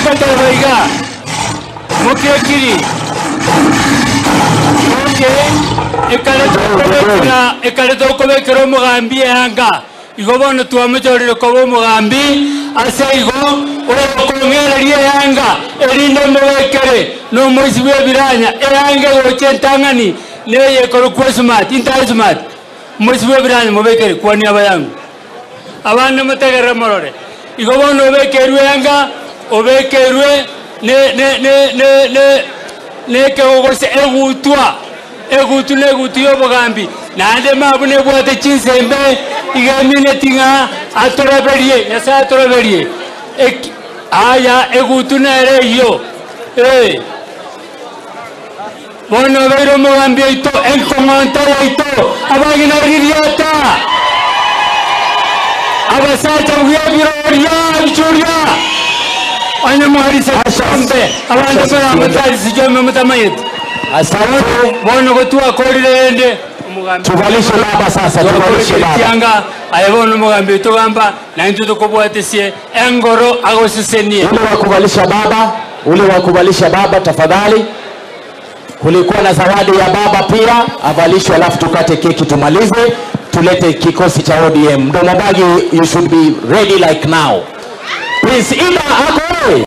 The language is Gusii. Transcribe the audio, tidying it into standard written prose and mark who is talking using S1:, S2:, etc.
S1: ngoteba iga, mokire kiri, okay, ekare tokobekera ekare tokobekera omogambi eanga, igo bono twamochorire koba omogambi, ase igo oyokong'ereria eanga erinde mobekere na omoisi bw'ebiranya eanga egocha entang'ani neye ekorokwa esmart, intae smart, omoisi bw'ebiranya mobekere, kwania abayangu. Abande motegerere morore. Igo bono obekeirwe enga, obekeirwe ne ne ne ne ne nekegogo gose egutwa, egutu na egutu y'obogambi, naende mabu nebwate chinsembe, iga emineti ng'a atoraberie, Nyasae atoraberie. Eki aya egutu nere eyio, ee. Bono obeire omogambi oito, enkong'onto yaito, abang'ina ririata, abasacha buya ebiroria ebichuria, onye mwarisia chiombe, abanto mbaramotwarisia chiombe motamanyeti.
S2: Asante.
S1: Bono gotwakorire rende, omogambi
S2: Tuvalishe baba sasa, tuvalishe
S1: twakorire
S2: baba.
S1: chianga, aye bono omogambi oito gamba, naintwe tokobwatesie engoro agosesenie.
S2: Ule wa kuvalisha baba, ule wa kuvalisha baba tafadhali. Kulikuwa na zawadi ya baba pia avalishwe, alafu tukate keki tumalize, tulete kikosi cha ODM. Mdomo bagi, you should be ready like now. Prince Ida ako wewe.